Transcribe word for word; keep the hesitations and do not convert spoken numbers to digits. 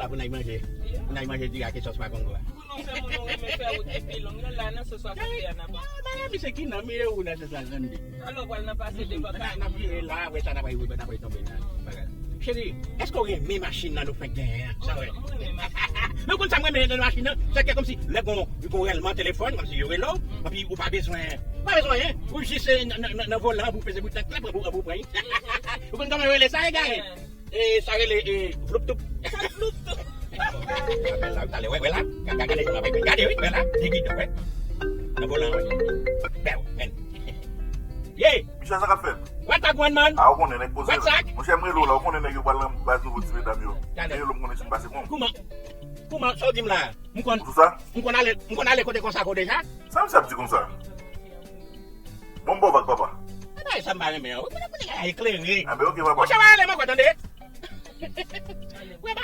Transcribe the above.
Pou n al manje. Pou n al manje diri ak sòs makongo a. Pou nou fè moun ou renmen fè wout epi long, yo la nan sòs a kote a nan pa. Bagay misye ki nan miye ou nan sòs la grande. Alò, pral nan pase devan kay. N ap vire la, apre sa, n ap rive, n ap tonbe nan bagay. Cheri, èske w renmen machin nan nou fenk genyen an? Sa vre. Mwen renmen machin. Men w konn sa mwen renmen nan machin nan? Se ke kòmsi, lè gon, gon rèlman telefòn, kòmsi yo rele w, epi ou pa bezwen, ou pa bezwen anyen. Ou jis, eh, nan, nan, nan, nan volan, pou peze bouton klèp, pou, pou pran. Ou konn kòman yo rele sa, egare? E sa rele, e, vlouptoup. Vlouptoup. Sa, talè, wè, wè la. Gade, gade, gade, gade, wi, wè la. Li gidan, wè. Nan volan, wè. Bèw, men. Ye! Michel, sa k ap fèt? What a gwaan, man? A, ou konnen, nèg poze. What sa? Monchè, m rele w la, ou konnen nèg yo pral nan baz nouvo ti medam yo. Talè. Rele m, konnen si m pase pran m. Kouman? Kouman, sa w di m la? M konn, m konn ale, m konn ale kote konsa ko deja? Sa misye ap di konsa? Bon, m ba w vag, papa. E bagay sa m pa renmen an. Ou konnen kote a eklere. A, ben, oke, papa. Monchè, pa rele m ankò, tande? Wè, pa